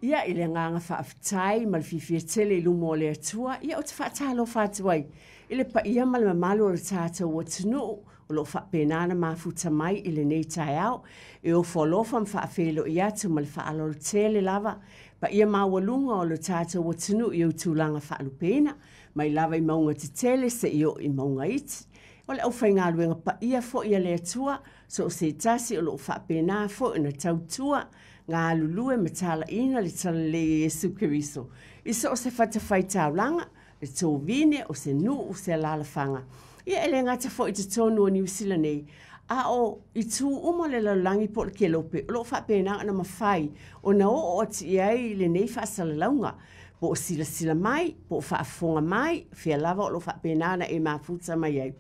Ia, i le agaga faafetai ma le fiafia tele i luma o le Atua, ia ou te faatalofa atu ai i le paia ma le mamalu o le tatou atunuu o lo o faapena ona mafuta mai i lenei taeao. E ofo alofa ma faafeiloai atu ma le faaaloalo tele lava paia maualuga o le tatou atunuu i ou tulaga faalupeina, mai lava i mauga tetele seia oo i mauga iti. O le aufaigaluega paia foi a le Atua, so o se tasi o lo o faapena foi ona tautua, galulue ma talaiina le Talalelei a Iesu Keriso i so o se fatafaitaulaga, le tovine, o se nuu, o se alaalafaga. Ia e le gata foi i totonu o Niu Sila nei, a o itu uma o le lalolagi po o le kelope o lo o faapena ona mafai ona oo atu i ai lenei faasalalauga, po o silasila mai, po o faafofoga mai, fea lava o lo o faapena ona e mafuta mai ai.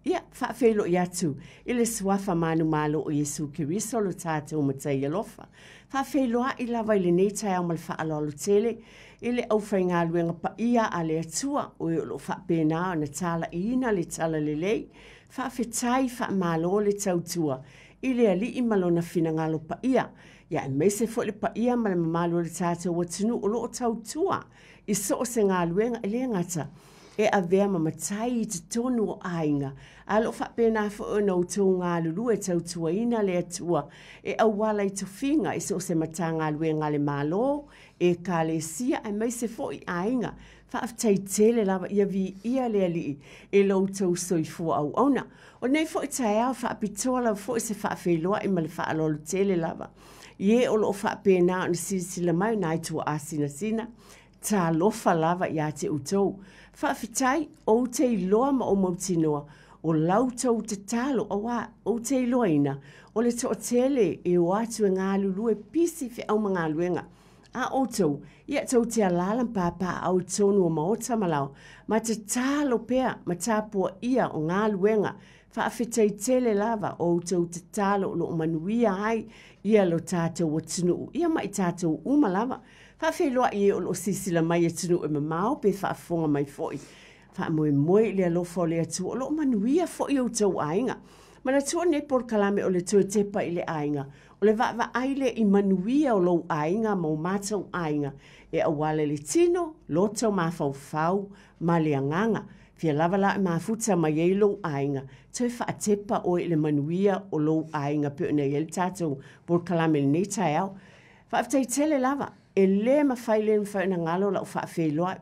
Ia, faafeiloai atu i le Suafa manumalo o Iesu Keriso lo tatou Matai alofa. Faafeiloai lava i lenei taeao ma le faaaloalo tele i le aufaigaluega paia a le Atua o e o lo o faapena ona talaiina le Talalelei. Faafetai, faamalo le tautua i le Alii ma Lona finagalo paia, ia aemaise foi le paia ma le mamalu o le tatou atunuu o lo o tautua i so o se galuega e le gata e avea ma matai i totonu o aiga, a o lo o faapena foi ona outou galulue e tautuaina le Atua e auala i tofiga i so o se Matagaluega a le Malo, Ekalesia aemaise foi aiga. Faafetai tele lava, ia viia le Alii i lo outou soifua auauna. O lenei foi taeao faapitoa lava foi se faafeiloai ma le faaaloalo tele lava i e o lo o faapena ona silasila mai nai tuaasinasina. Talofa lava ia te outou. Faafetai, ou te iloa ma ou mautinoa o la outou tatalo, auā ou te iloaina o le toatele e o atu e galulue pisi feau ma galuega. A outou, ia tou te alaala ma papaaao i totonu o maota ma laoa, ma tatalo pea ma tapuaia o galuega. Faafetai tele lava o outou tatalo o lo o manuia ai ia lo tatou atunuu, ia ma i tatou uma lava. Faafeiloai e o lo o silasila mai i atunuu e mamao pe faafofoga mai foi. Faamoemoe i le alofa o le Atua o lo o manuia foi outou aiga. Manatua lenei polokalame o le toe tepa i le aiga, o le vaavaai lea i manuia o lou aiga ma o matou aiga e auala i le tino, loto, mafaufau ma le agaga. Fia lava la e mafuta mai ai lou aiga, toe faatepa oe i le manuia o lou aiga pei ona i ai le tatou polokalame i lenei taeao. Faafetai tele lava, e le mafai le mafai ona galo lau faafeiloai.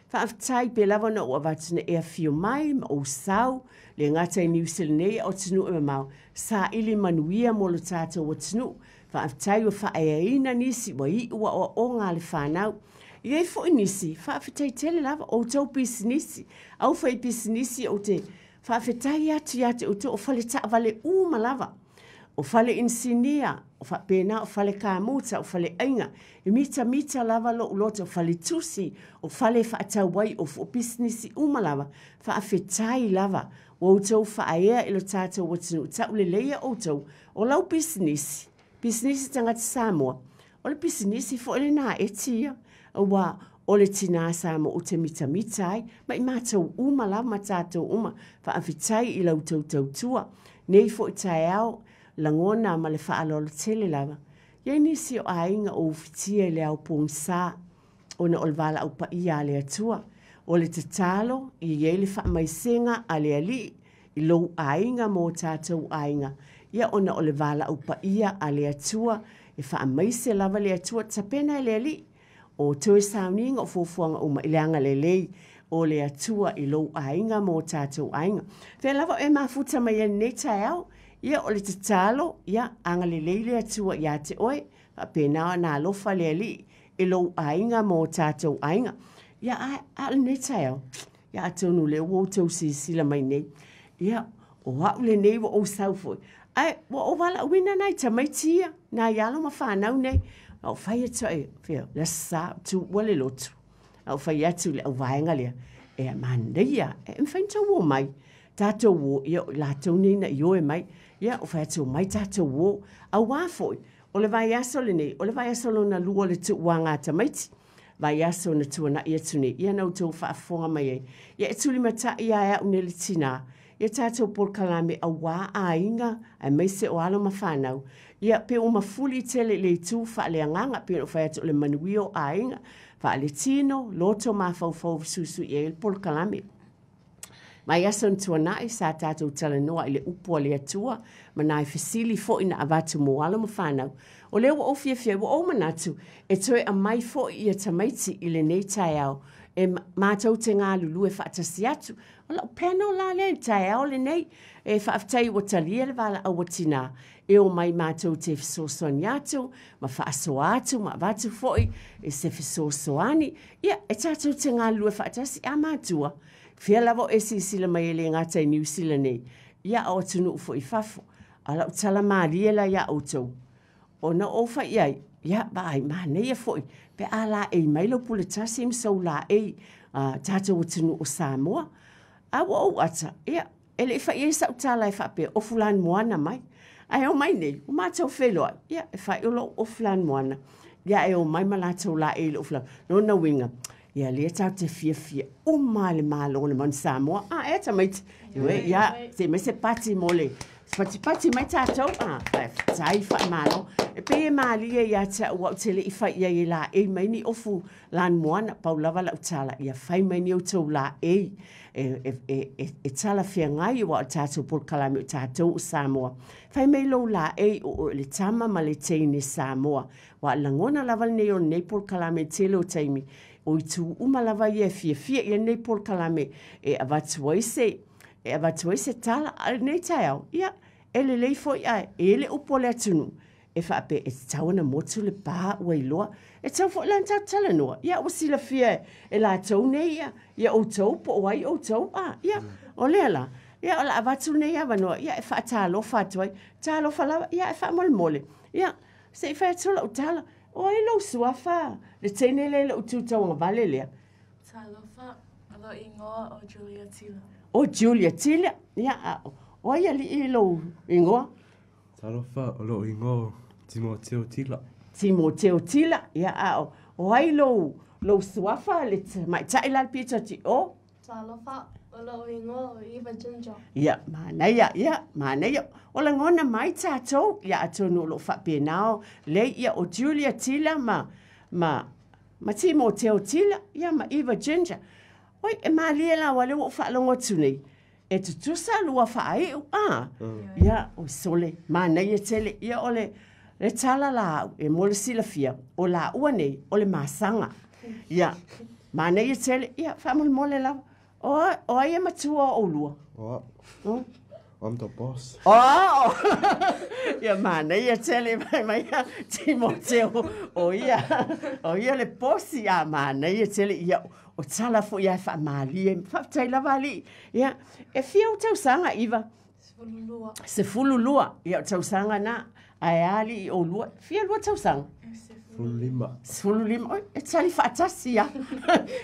Faafetai pe lava ona ou avatu na e afio mai ma ou sau, le gata i Niu Sila nei a o atunuu e mamao, saili manuia mo lo tatou atunuu. Faafetai ua faaeaina nisi ua iu aoaoga a le fanau. E i ai foi nisi, faafetai tele lava, outou pisinisi, aufaipisinisi ou te faafetai atu ia te outou o fale taavale uma lava. O fale inisinia, o faapena o fale kamuta, o fale aiga, e mitamita lava lou loto, o fale tusi, o fale e faatau ai, o pisinisi uma lava, faafetai lava, ua outou faaea i lo tatou atunuu, tauleleia outou, o lau pisinisi, pisinisi tagata Samoa, o le pisinisi foi lena e tia, auā o le tinā Samoa ou te mitamita ai, ma i matou uma lava ma tatou uma, faafetai i la outou tautua, nei foi taeao, lagona ma le faaaloalo tele lava. E i ai nisi o aiga o ufitia i le ao pogisa, ona o le valaau paia a le Atua, o le tatalo, e i ai le faamaisega a le Alii i lou aiga ma o tatou aiga, ia ona o le valaau paia a le Atua, e faamaise lava le Atua, tapena e le Alii, o toe sauniga o fuafuaga uma i le agalelei o le Atua i lou aiga ma o tatou aiga. Fea lava e mafuta mai ai lenei taeao, ia o le tatalo, ia agalelei le Atua ia te oe, faapena ona alofa le Alii i lou aiga ma o tatou aiga. Ia a o lenei taeao, ia atonu o lea ua outou silasila mai nei, ia o au lenei ua ou sau foi, ae ua ou valaauina nai tamaiti ia, nai alo ma fanau nei, a ou fai atu ai, fea, le Aso Sa, tuua le lotu, a ou fai atu i le auvaega lea, e manaia, e mafai ona tou o mai, tatou o, ia o i latou nei na ioe mai, ia ou fai atu, omai tatou o, auā foi, o le vaiaso lenei, o le vaiaso lona lua o le tuuaga a tamaiti, vaiaso na tuanai atu nei, ia na outou faafofoga mai ai, ia e tulimatai lava e au nei le tinā, ia tatou polokalame auā aiga, aemaise o alo ma fanau, Ia, pe ua mafuli tele i le itu faaleagaga, pei ona ou fai atu o le manuia o aiga, faaletino, loto mafaufau fesuisuiai ai le polokalame. Mai aso na tuanai, sa tatou talanoa i le upu a le Atua, ma nai fesili foi na avatu mo alo ma fanau. O lea ua ou fiafia ai, ua ou manatu e toe aumai foi ia tamaiti i lenei taeao e matou te galulue faatasi atu. O lau panel la lea i le taeao lenei, e faafetai ua talia le valaau a tina e omai matou te fesoasoani atu ma faasoa atu ma avatu foi i se fesoasoani. Ia, e tatou te galulue faatasi a matua. Fea lava o e silasila mai e le gata i Niu Sila nei, ia a o atunuu foi i fafo. A o lau tala malie la iā outou, ona ou fai i ai, ia, vaai, manaia foi pe a laei mai lau pule tasi ma sou laei a tatou atunuu o Samoa. A ua ou ata, ia, E le i fai i ai sau tala e faapea, ofu lanumoana mai. Ae omai nei, ua matou feiloai, ia, e fai o lou ofu lanumoana, ia e omai ma latou laei i le ofu lanumoana. Lona uiga, ia lea tatou te fiafia uma lava i le Malo o le Manu Samoa. A ea tamaiti? Ioe, ia, se i aumai se pati mo le patipati mai tatou, a, faafetai faamalo. E pei e malie ia te au aua ou te le i fai i ai e laei mai ni ofu lanumoana, pau lava lau tala, ia fai mai ni outou laei e talafeagai aua o le tatou polokalame o tatou o Samoa. Fai mai lou laei o oe o le tama ma le teine Samoa. Aua o le lagona lava lenei o lenei polokalame i le tele o taimi, o itu uma lava ia e fiafia i ai lenei polokalame e avatu ai se, e avatu ai se tala. A o lenei taeao, ia, e lelei foi ae e i ai le upu a le atunuu, e faapea e tatau ona motu le pa ua iloa. E tatau foi la ona tatou talanoa, ia ua silafia e latou nei ia, ia outou po o ai outou, a, ia, o lea la, ia o le a avatu lenei avanoa, ia e faatalofa atu ai, talofa lava, ia e faamolemole, ia, se i fai atu lau tala, o ai lou suafa, le teine lea i lou tu tauagavale lea? Talofa, o lou igoa o Julia Tila. O Julia Tila, ia, a o ai alii lou igoa? Talofa, o lou igoa o Timoteo Tila. Timoteo Tila, ia a o ai lou, lou suafa le tamaitai la le pito atu i o? Talofa, o lou igoa o Eva Ginger. Ia, manaia, ia, manaia. O lagona mai tatou, ia atonu o lo o faapena o lei, ia o Julia Tila ma, ma, ma Timoteo Tila, ia ma Eva Ginger. Oi, e malie la aua o lea ua ou faalogo atu nei, E tutusa lua faaiu, a? Ia, oi sole, manaia tele. Ia, o le, le tala la au, e mo le silafia, o laua nei, o le masaga. Ia, manaia tele, ia, faamolemole lava. O, o ai e matua o oulua? O au. Hmm? I'm the boss. Oh! Ia, manaia tele mai mai ia Timoteo, o ia, o ia le posi, a manaia tele. Ia, o tala foi ia e faamalie. Faafetai lava alii. Ia, e fia ou tausaga, Iva? 12. 12. Ia, o tausaga na. Ae a alii i oulua? Fia lua tausaga? 15. 15. Oi, e tali faatasi lava.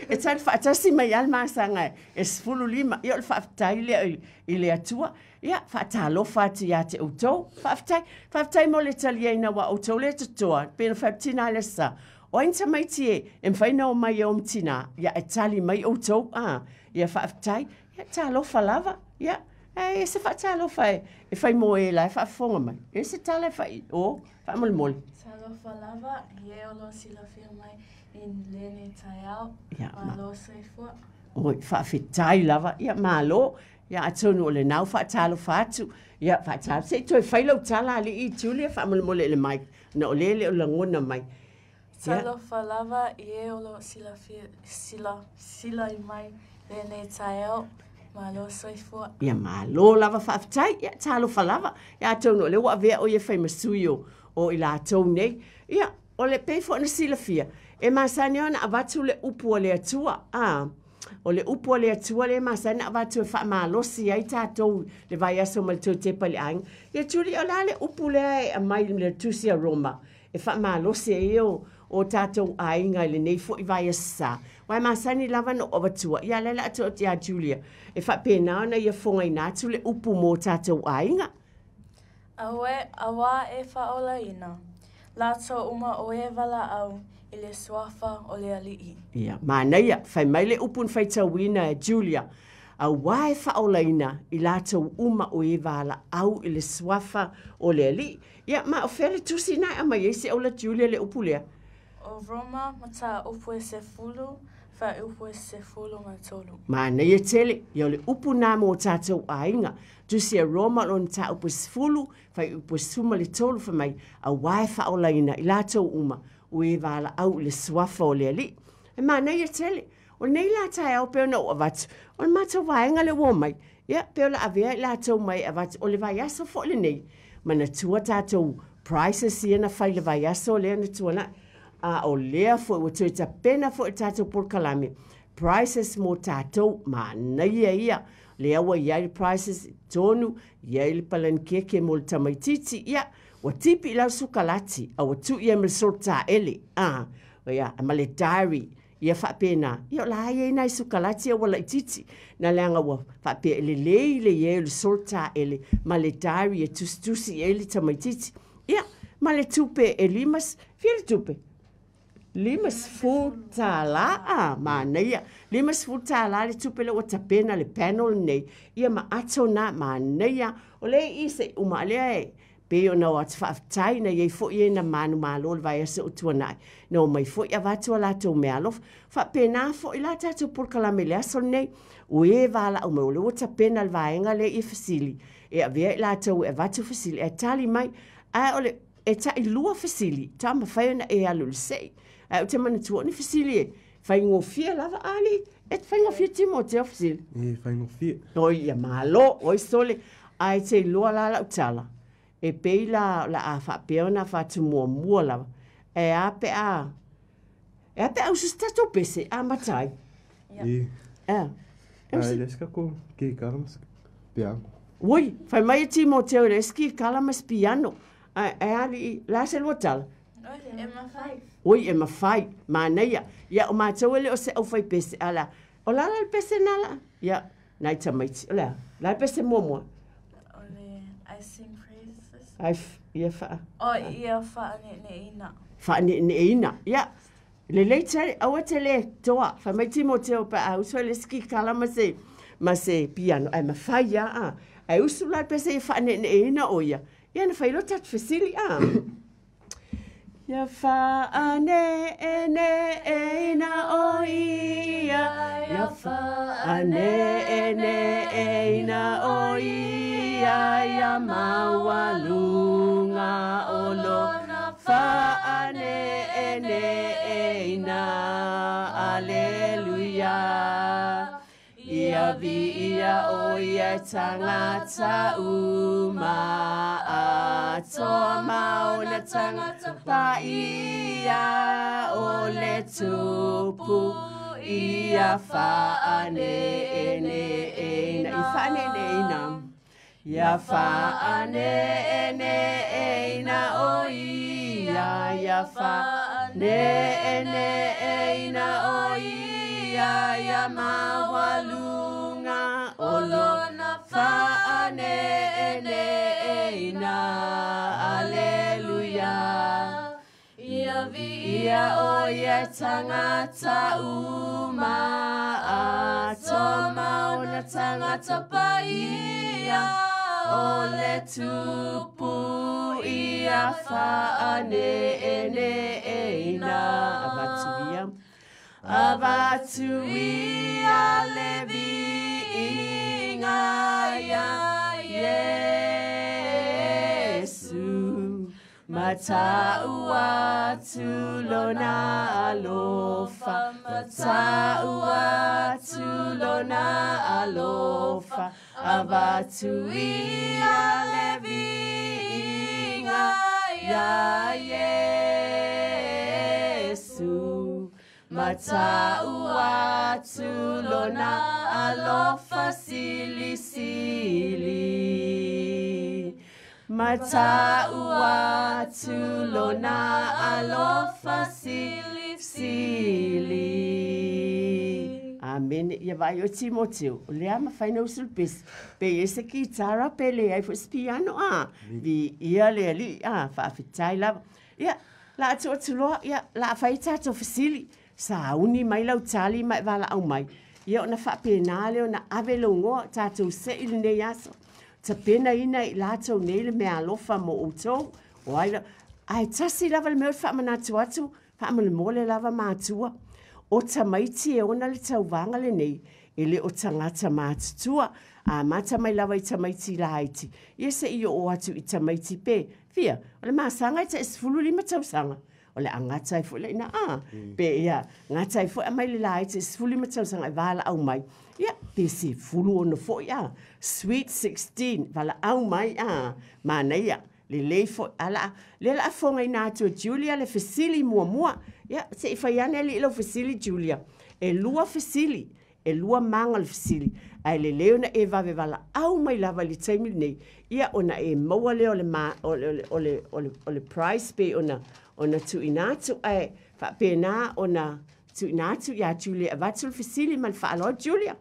E tali faatasi mai lava le masaga e 15. Ia, o le faafetai lea i le Atua. Ia, faatalofa atu ia te outou. Faafetai. Faafetai mo le taliaina aua o outou lea e totoa, pei ona fai atu tina i le Aso Sa. O ai ni tamaiti e, e mafai ona omai e o ma tina, ia e tali mai outou, a, ia faafetai, ia talofa lava, ia, ae e se faatalofa e, e fai mo e la e faafofoga mai. E se tala e fai, o, faamolemole. Talofa lava, i e o lo silafia mai i lenei taeao, Ia, ma. malo soifua. Oi, faafetai lava, ia malo, ia atonu o lena ua faatalofa atu, ia faatalofa, se i toe fai lau tala alii Julia faamolemole i le mic, ona o lea e le o lagona mai. Ia. Talofa lava i e o lo silafia, sila, sila i mai lenei taeao, malo soifua. Ia malo lava faafetai, ia talofa lava. Ia atonu o lea ua avea oe e fai ma sui o, o i latou nei. Ia, o le pei foi ona silafia, e masani ona avatu le upu a le Atua, a, o le upu a le Atua lea e masani ona avatu e faamalosi ai tatou le vaiaso ma le tou tepa i le aiga. Ia Julie, o le a le upu lea e aumai i le Tusi a Roma e faamalosi ai o, o tatou aiga i lenei foi vaiaso sa? Aua e masani lava ona ou avatua, ia lea o le a tuu atu ia Julia e faapena ona ia fogaina atu le upu mo tatou aiga. Auē, auā e faaolaina latou uma o e valaau i le suafa o le Alii. Ia, manaia, fai mai le upu na faitauina e Julia. Auā e faaolaina i latou uma o e valaau i le suafa o le Alii. Ia, ma o fea le tusi na e aumai ai se aula Julia le upu lea? O Roma mataupu e 10, fuaiupu e 13. Manaia tele, ia o le upu na mo tatou aiga. Tusi a Roma o lona mataupu e 10, fuaiupu e 13 fai mai, auā e faaolaina i latou uma o e valaau i le suafa o le Alii. E manaia tele. O lenei la taeao pei ona ou avatu, o le matou vaega lea ua omai, ia, pei o le a avea i latou mai e avatu, o le vaiaso foi lenei, manatua tatou prizes ia na fai i le vaiaso lea na tuanai, a o lea foi ua toe tapena foi le tatou polokalame, prizes mo tatou, manaia ia, lea ua i ai le prizes i totonu, i ai le palanikeke mo le tamaitiiti, ia, ua tipi i lalo sukalati, a ua tuu i ai ma le solitaele, a, ia, ma le diary, Ia faapena, ia o la e i ai nai sukalati ia ua laitiiti, na leaga ua faapea e lelei le i ai o le solitaele ma le diary e tusitusi i ai le tamaitiiti. Ia, ma le tupe e limas, fia le tupe? $50, a, manaia. $50 le tupe lea ua tapena le panel lenei, ia ma ato na, manaia. O lea e i i se i uma, lea e Pei ona o atu faafetai na i ai foi e na manumalo o le vaiaso ua tuanai, na omai foi avatu a latou meaalofa. Faapena foi la tatou polokalame i le aso lenei, o e valaau mai, o lea ua tapena le vaega lea i fesili, e avea i latou e avatu fesili ae tali mai. Ae o le, e tailua fesili, ta mafai ona e alu i le sei. Ae ou te manatua o ni fesili e faigofie lava, Ali, e faigofie Timoteo fesili. E faigofie. Oi, ia malo, oi sole. Ae te iloa la lau tala, e pei la o le a faapea ona avatu muamua lava. Ae a pe a, e a pe a usu se tatou pese, amata ai. E. Ea. E le se tatou kikara ma se piano. Ui, fai mai e Timoteo e le se kikara ma se piano. Ae, ae alii, o le a se lua tala? E mafai. Ui, e mafai, manaia. Ia, o matou e le o se aufaipese, a la, o le a la le pese na la? Ia, nai tamaiti, o le a? O le a le pese muamua? O le I sing praises. Ai, ia faa. O, ia faaneeneeina. Faaneeneeina, ia. Lelei tele, aua te le toa. Fai mai Timoteo pe a usu ai le isi kikala ma se, ma se piano, ae mafai lava a. Ae usu la le pese ia faaneeneeina o ia, ia na fai loa tatou fesili a. Ia faaneeneeina o ia, ia faaneeneeina o ia, ia maualuga o lona faaneeneeina. Aleluia. Ia viia o ia e tangata uma, atoa ma ona tangata paia, o le tupu ia faaneeneeina. I faaneeneeina. Ia faaneeneeina o ia, ia faaneeneeina o ia, ia maualuga o lona faaneeneeina. Aleluia. Ia viia o ia e tangata uma, atoa ma ona tangata paia, o le tupu ia faaneeneeina. Avatu ia. Avatu ia le viiga iā Iesu, Matau atu lona alofa, matau atu lona alofa, avatu ia le viiga iā Iesu. Matau atu lona alofa silisili. Matau atu lona alofa silisili. Amene. Ia vaai oe Timoteo, o le a mafai ona usu le pese, pe i ai se kitara pe leai foi se piano, a, viia le Alii, a, faafetai lava. Ia, la a tuu atu loa, ia, la a fai tatou fesili, sauni mai lau tali ma e valaau mai. Ia ona faapena lea ona ave lou igoa tatou se'i lenei aso. Tapenaina e i latou nei le meaalofa mo outou. O ai la, ae tasi lava le mea o le faamanatu atu, faamolemole lava matua. O tamaiti e ona le tauvaga lenei, e le o tagata matutua. Amata mai lava i tamaiti laiti, ia seia oo atu i tamaiti pe fia, o le masaga e tai 15 tausaga. O le a gata ai foi le ina a, pe ia gata ai foi aumai le laiti 15 tausaga e valaau mai, ia pe 16 foi a, sweet 16, valaau mai a, manaia. Lelei foi, a la, lea la fogaina atu e Julia le fesili muamua. Ia, se i fai ane alii lau fesili Julia. E lua fesili, e lua maga o le fesili, ae lelei ona e vave valaau mai lava i le taimi lenei, ia ona e maua lea o le, ma, o le, o le, o le, o le prize pei ona, ona tuuina atu, ae faapena ona tuuina atu ia Julia e avatu le fesili ma le faaaloalo. Julia.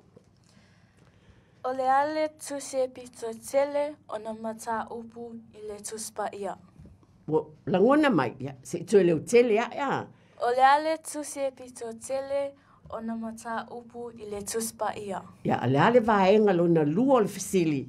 O le a le tusi e pito tele ona mataupu i le Tusi Paia? Ua lagona mai, ia, se i toe leotele ae a. O le a le tusi e pito tele ona mataupu i le Tusi Paia? Ia, o le a le vaega lona lua o le fesili?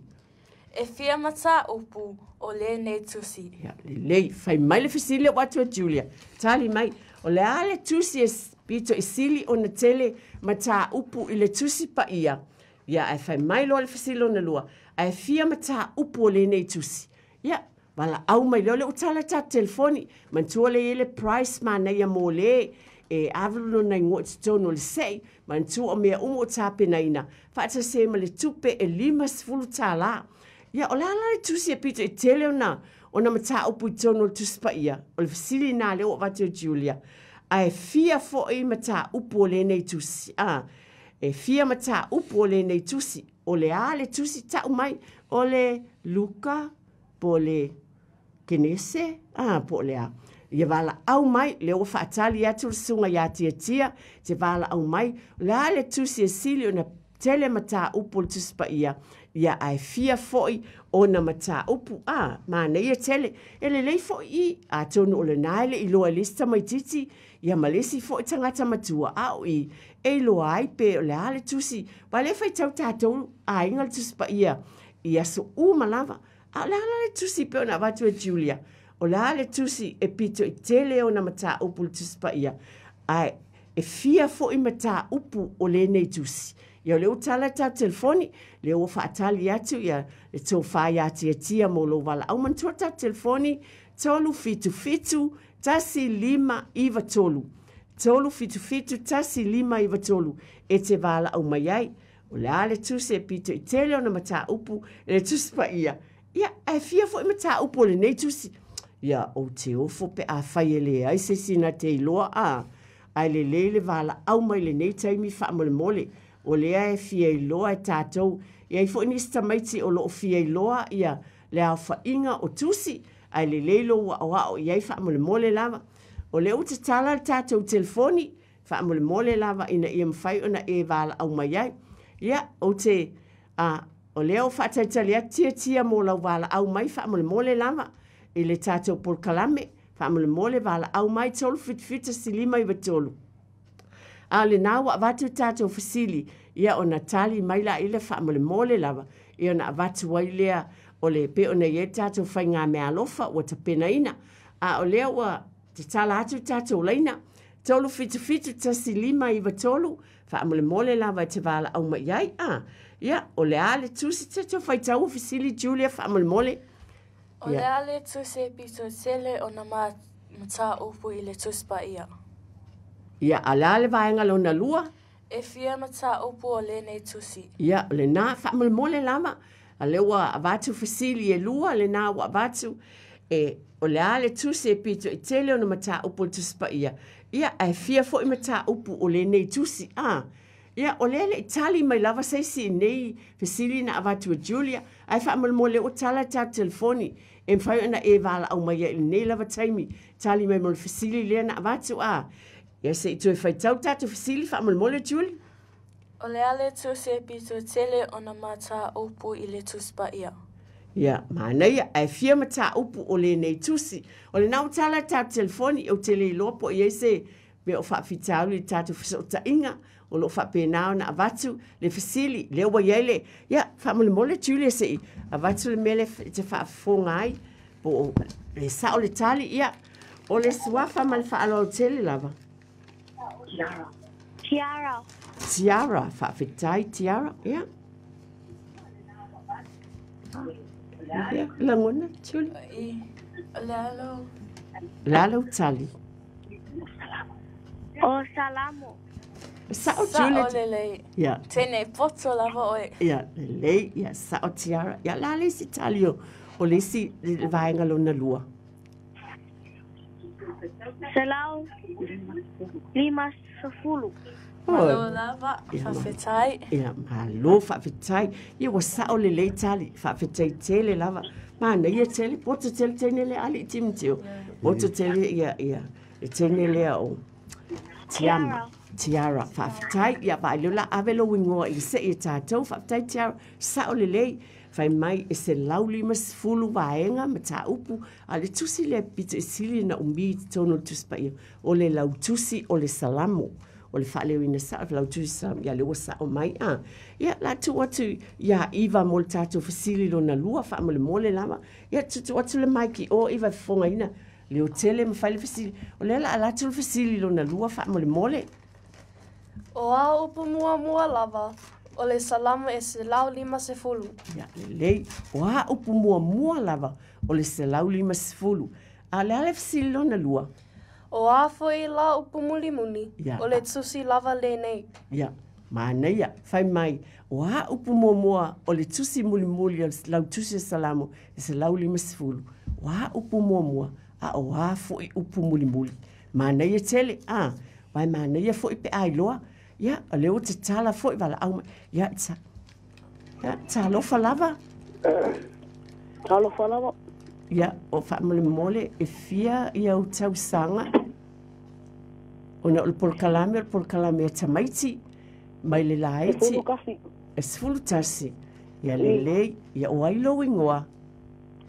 E fia mataupu o lenei tusi? Ia, lelei, fai mai le fesili ua atu e Julia. Tali mai, o le a le tusi e pito i sili ona tele mataupu i le Tusi Paia? Ia, ae fai mai loa le fesili lona lua, ae fia mataupu o lenei tusi? Ia, valaau mai lea o le ua tala tatou telefoni, manatua lea e i ai le price manaia mo le e ave lona igoa i totonu o le se'i, manatua o mea uma ua tapenaina, faatasi ai ma le tupe e $50. Ia, o le a la le tusi e pito i tele ona ona mataupu i totonu o le Tusi Paia? O le fesili lena lea ua avatu e Julia. Ae fia foi mataupu o lenei tusi? A, e fia mataupu o lenei tusi? O le a le tusi tau mai? O le Luka po o le Kenese? A, po o le a? Ia valaau mai, lea ua faatali atu le susuga ia Tiatia, te valaau mai, o le a le tusi e sili ona tele mataupu o le Tusi Paia, ia ae fia foi ona mataupu, a, manaia tele, e lelei foi i, atonu o lena e le iloa e le isi tamaititi, ia ma le isi foi tagata matua, a o i, e iloa ai pe o le a le tusi, aua o lea e faitau tatou aiga le Tusi Paia i aso uma lava, a o le a la le tusi pei ona avatu e Julia? O le a le tusi e pito i tele ona mataupu i le Tusi Paia, ae e fia foi mataupu o lenei tusi? Ia o lea ua tala le tatou telefoni, lea ua faatali atu ia le tofa ia Tiatia mo lou valaau. Manatua le tatou telefoni, 377 1593. 377 1593 e te valaau mai ai. O le a le tusi e pito i tele ona mataupu i le Tusi Paia? Ia, ae fia foi mataupu o lenei tusi? Ia, ou te ofo pe afai e leai se isi na te iloa, a, ae lelei le valaau mai lenei taimi faamolemole. O lea e fia iloa e tatou. E i ai foi nisi tamaiti o lo o fia iloa ia le aofaiga o tusi, ae lelei lou aoao i ai faamolemole lava. O lea ua tatala le tatou telefoni, faamolemole lava ina ia mafai ona e valaau mai ai. Ia, ou te, a, o lea ua faatalitali atu Tiatia mo lau valaau mai faamolemole lava i le tatou polokalame, faamolemole valaau mai 377 1593. A o lena ua avatu le tatou fesili, ia ona tali mai laia faamolemole lava, ia ona avatu ai lea o le pei ona i ai le tatou faigameaalofa ua tapenaina. A o lea ua tatala atu le tatou laina, 377 1593, faamolemole lava e te valaau mai i ai. A, ia, o le a le tusi te tau faitau fesili Julia faamolemole? O le a le tusi e pito tele ona mataupu i le Tusi Paia? Ia, a le a le vaega lona lua? E fia mataupu o lenei tusi? Ia, o lena, faamolemole lava. A lea ua avatu fesili e lua, lena ua avatu. E, o le a le tusi e pito i tele ona mataupu o le Tusi Paia? Ia, ae fia foi mataupu o lenei tusi, a? Ia, o lea e le i tali mai lava se isi i nei fesili na avatu e Julia, ae faamolemole ua tala le tatou telefoni e mafai ona e valaau mai ai i lenei lava taimi, tali mai mo le fesili lea na avatu, a? Ia, se i toe faitau tatou fesili faamolemole, Julie. O le a le tusi e pito tele ona mataupu i le Tusi Paia? Ia, manaia, ae fia mataupu o lenei tusi. O lena ua tala le tatou telefoni, ou te le iloa po o i ai se Mea o faafitauli i le tatou fesootaiga o loo faapena ona avatu le fesili lea ua iai le ia faamolemole Julia sei avatu le mea lea e te faafofoga ai po o le sao le tali ia o le suafa ma le faaaloalo tele lava. Tiara. Tiara. Tiara, faafetai Tiara. Ia. Ia, lagona Julia. I o le alo. Le a lau tali. O Salamo. Sao Sao Julia. lelei. Ia. Tene poto lava oe. Ia, lelei, ia, sao Tiara. Ia, la le isi tali o, o le isi le vaega lona lua. 150. Malo lava, Ia, ma- faafetai. Ia, malo faafetai. Ia ua sao lelei tali, faafetai tele lava. Manaia tele, poto tele teine lea alii Timoteo. Poto tele ia, ia, le teine lea o Tiama. Tiara, faafetai. Ia, vaai lea o le a ave lou igoa i se i e tatou. Faafetai Tiara, sao lelei. Fai mai e 150 vaega mataupu, a o le tusi lea pito i sili ona umi i totonu o le Tusi Paia, o le lautusi o le Salamo. O le faaleoina sao, le lautusi Salamo, ia lea ua sao mai. A, ia, o le a tuu atu iā Iva mo le tatou fesili lona lua, faamolemole lava. Ia, tuutuu atu le maiki i o Iva e fofogaina leotele ma fai le fesili. O lea o le a alu atu le fesili lona lua, faamolemole. O a upu muamua lava o le Salamo e 150. Ia, lelei. O a upu muamua lava o le 150. A o le a le fesili lona lua? O a foi la upu mulimuli Ia. o le tusi lava lenei. Ia, manaia, fai mai, o a upu muamua o le tusi mulimuli o le lautusi o Salamo e 150. O a upu muamua, a o a foi upu mulimuli. Manaia tele, a, aua e manaia foi pe a iloa, ia, o lea ua tatala foi valaau mai. Ia, ta, ia, talofa lava. Talofa lava. Ia, o faamolemole e fia ia ou tausaga ona o le polokalame o le polokalame a tamaiti mai le laiti. 11. E 11. Ia lelei, ia o ai lou igoa?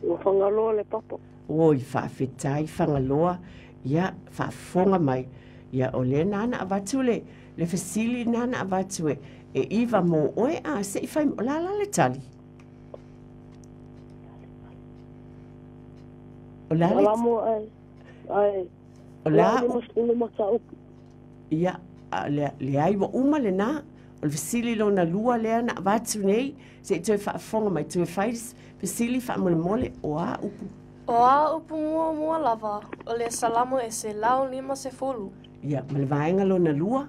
Ua Fagaloa le papa. Oi, faafetai Fagaloa, ia faafofoga mai. Ia o lea na ana avatu le le fesili na ana avatu e e Iva mo oe a se i fai o le a la le tali? O le a le Salamo ai ai o le a 50 mataupu. Ia, a le leai ua uma lena. O le fesili lona lua lea na avatu nei, se i toe faafofoga mai, toe fai le fesili faamolemole, o a upu? O a upu muamua lava o le Salamo e 150. Ia, ma le vaega lona lua?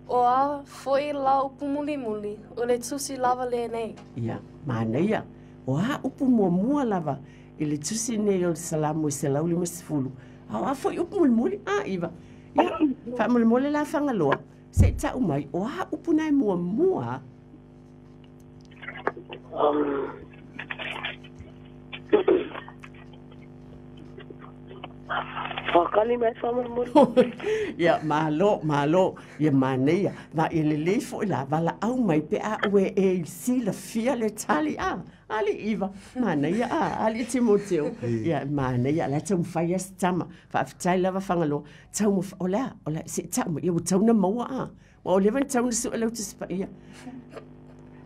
O a foi la upu mulimuli o le tusi lava lenei. Ia, manaia. O a upu muamua lava i le tusi nei o le Salamo e 150? A o a foi upu mulimuli? A, Iva. Ia, faamolemole la Fagaloa, se i tau mai, o a upu na e muamua? Faakali mai faamolemole. Ia, malo, malo. Ia manaia. Ma ia lelei foi la valaau mai pe a ue e silafia le tali a. Alii Iva, manaia a, alii Timoteo. Ia manaia, la taumafai lava se tama. Faafetai lava Fagaloa. Taumafai, o le a, o le a, se i tau mai, ia ua tatau ona maua a. Ua leva ona tatau ona sue lau Tusi Paia.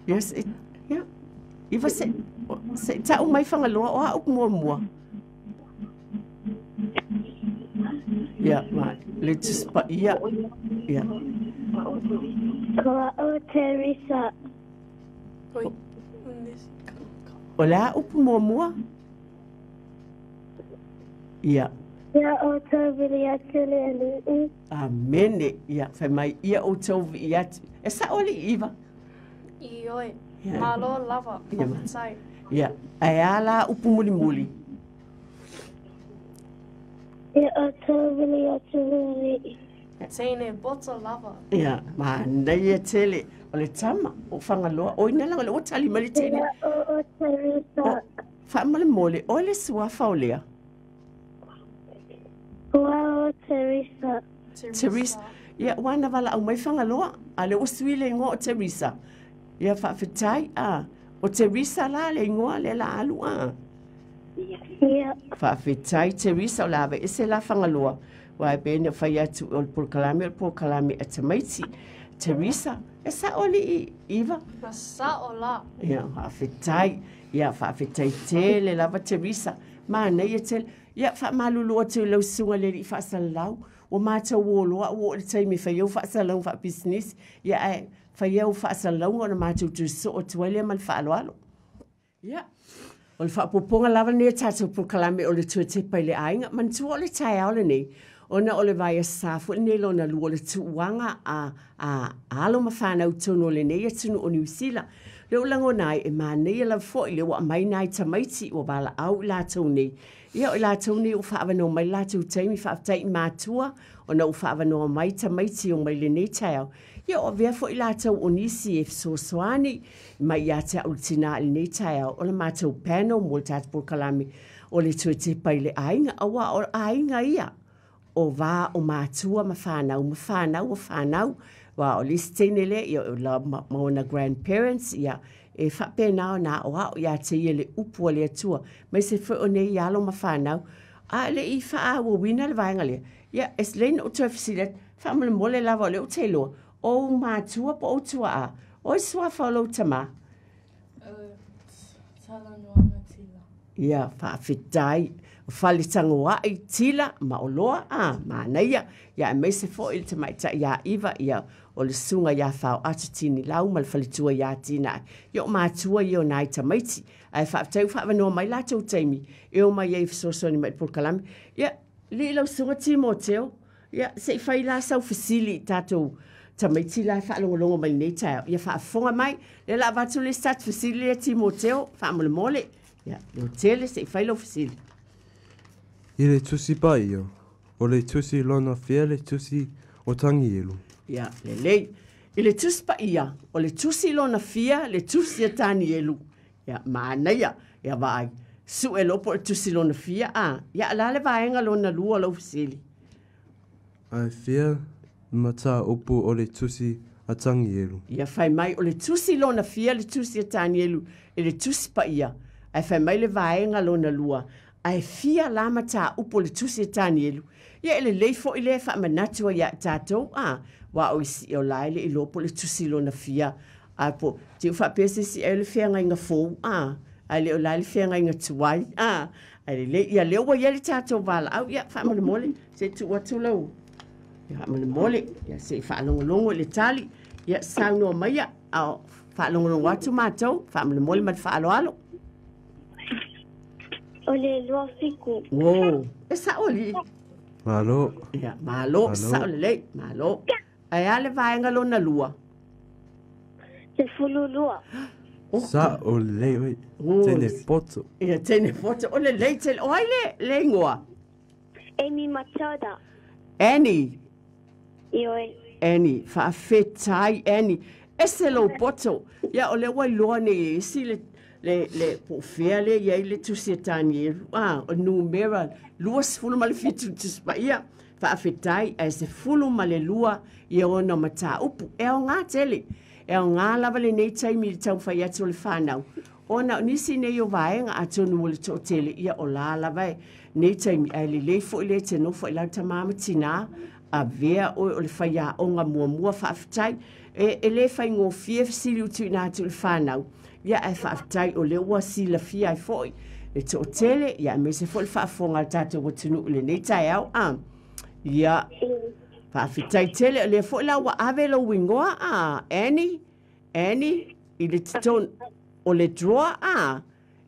Ia se i, ia, Iva se, se i tau mai Fagaloa, o a upu muamua? Ia, ma, le Tusi Paia, ia. O au Teresa. Oi. O le a upu muamua? Ia. Ia outou vili atu le Alii. Amene. Ia, fai mai, ia outou vii atu. E sao alii Iva? Ioe. Ia. Malo lava. Ia ma. Faafetai. Ia, ae a la upu mulimuli? Ia outou vili atu le Alii. Teine poto lava. Ia, manaia tele. O le tama o Fagaloa, oi na laga o lea ua tali mai le teine. Ia o o Teresa. Faamolemole, oe le suafa o lea? Ua o Teresa. Teresa. Ia, ua na valaau mai Fagaloa, a o lea ua sui le igoa o Teresa. Ia, faafetai, a. O Teresa la le igoa lea la alu, a. Ia. Faafetai Teresa, o le a aveese la Fagaloa Aua e pei ona fai atu o le polokalame o le polokalame a tamaiti. Teresa, e sa'o alii Iva? Na sa'o la. Ia, faafetai. Ia, faafetai tele lava Teresa. Manaia tele. Ia, faamalulu atu i lau susuga i le alii faasalalau, ua matou o loa ua oo i le taimi e fai ai au faasalalauga faapisinisi, ia ae fai au faasalalauga ona matou toe sosoo atu ai lea ma le faaaloalo. Ia, o le faaopoopoga lava lenei o tatou polokalame o le toe tepa i le aiga. Manatua o le taeao lenei, ona o le vaiaso sa foi lenei lona lua o le tuuaga a, a alo ma fanau i totonu o lenei atunuu o Niu Sila. Lea ua lagona ai, e manaia lava foi lea ua aumai nai tamaiti ua valaau i latou nei. Ia, o i latou nei ua faaavanoa mai le latou taimi, faafetai i matua ona ua faaavanoa mai tamaiti e omai i lenei taeao. Ia, o avea foi latou o nisi e fesoasoani mai ia te au le tinā i lenei taeao o le matou panel mo le tatou polokalame o le toe tepa i le aiga, aua o aiga ia o va o matua ma fanau, ma fanau o fanau, aua o le isi teine lea, ia o la ma, ma ona grandparents, ia e faapena ona aoao ia te ia le upu a le Atua, aemaise foi o nei alo ma fanau, a e le i faaauauina le vaega lea, ia e lelei ona ou toe fesili atu, faamolemole lava o lea ou te iloa, o ou matua po o ou tuaa, o ai suafa o lou tamā? Talanoaga Tila. Ia, faafetai. O Faletagoai, Tila ma Oloa, a, manaia. Ia, aemaise foi le tamaitai ia Iva, ia, o le susuga ia Faoatu Tinilau ma le faletua ia Tinae. Ia, o matua ia o nai tamaiti. Ae faafetai ua faaavanoa mai latou taimi e omai ai e fesoasoani mai i le polokalame. Ia, lii lau susuga Timoteo, Ia, se i fai la sau fesili i tatou tamaiti la e faalogologo mai lenei taeao. Ia faafofoga mai, lea la avatu le isi tatou fesili lea Timoteo, faamolemole. Ia, leotele se i fai lau fesili. I le Tusi Paia, o le Tusi lona fia le Tusi o Tanielu. Ia, lelei. I le Tusi Paia, o le Tusi lona fia le Tusi a Tanielu. Ia, manaia. Ia, vaai. Sue loa po o le Tusi lona fia, a. Ia, o le a le vaega lona lua o lau fesili? Ae fia le mataupu o le Tusi a Tanielu. Ia, fai mai, o le Tusi lona fia le Tusi a Tanielu i le Tusi Paia. Ae fai mai le vaega lona lua, ae fia la mataupu o le Tusi a Tanielu? Ia, e lelei foi lea e faamanatu ai ia i tatou, a, aua o isi, o la e le iloa po o le Tusi lona fia A po, te i faapea se isi ai o le feagaiga fou, a, ae le o la le feagaiga tuai, a, ae lelei, ia lea ua i ai le tatou valaau, ia, faamolemole, se i tuu atu lau, ia, faamolemole, ia, se i faalogologo i le tali, ia, saunoa maia, a o faalogologo atu matou, faamolemole ma le faaaloalo. O le 27. O, e sa'o alii. Malo. Ia, malo, sa'o lelei, malo. Ae a le vaega lona lua? 12. Sa'o lelei oe. Teine poto. Ia, teine poto. O lelei tele. O ai le, le igoa? Amy Matilda. Annie. Ioe. Annie. Faafetai, Annie. Ese lou poto. Ia, o lea ua iloa nei e isi le, le, le, po o fea lea e i ai le tusi a Tanielu. Ah, o le numera 27 le Tusi Paia. Faafetai, ae 12 ia ona mataupu. E aoga tele. E aoga lava lenei taimi i le taumafai atu o le fanau, ona o nisi nei o vaega atonu mo le toatele, ia o la lava e nei taimi, ae lelei foi lea e te nofo i lalo tama ma tinā, avea oe o le faiaoga muamua. Faafetai. E, e le faigofie fesili ua tuuina atu i le fanau, ia ae faafetai o lea ua silafia ai foi le toatele, ia aemaise foi le faafofoga a le tatou atunuu i lenei taeao. A, ia, faafetai tele, o lea foi la ua ave lou igoa, a, Annie, Annie, i le totonu o le drawer, a,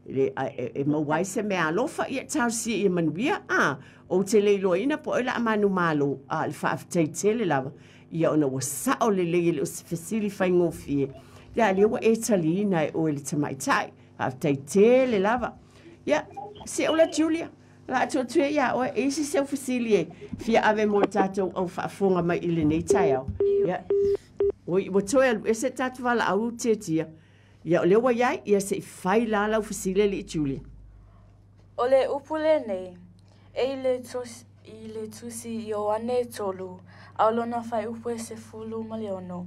le, a, e, e maua ai se meaalofa, ia talosia ia manuia, a, ou te le iloaina po o ai o le a manumalo, a o le faafetai tele lava, ia ona ua sa'o lelei e le o se fesili faigofie, ia a lea ua e taliina e oe le tamaitai, faafetai tele lava. Ia, se ola Julia, o le a tuu atu ia iā oe, e isi seu fesili e fia ave mo le tatou au faafofoga mai i lenei taeao. Ia, oi, ua toe alu ese le tatou valaau Tiatia. Ia, o lea ua i ai, ia se i fai la lau fesili alii Julia. O le upu lenei, e i le i le tusi Ioane 3, a o lona faaiupu e 16.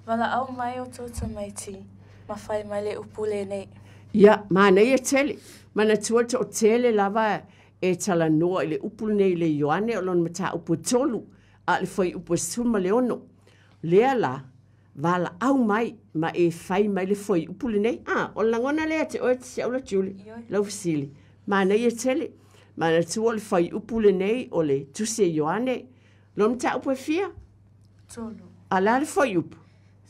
Valaau mai outou tamaiti, ma fai mai le upu lenei. Ia, manaia tele. Manatua le toatele lava e talanoa i le upu lenei i le Ioane o lona mataupu e 3, a o le fuaiupu e 16. Lea la, valaau mai ma e fai mai le fuaiupu lenei. A, o le lagona lea te oe si aula Julie, lau fesili. Manaia tele. Manatua o le fuaiupu lenei o le Tusi a Ioane. Lona mataupu e fia? 3. A la le fuaiupu?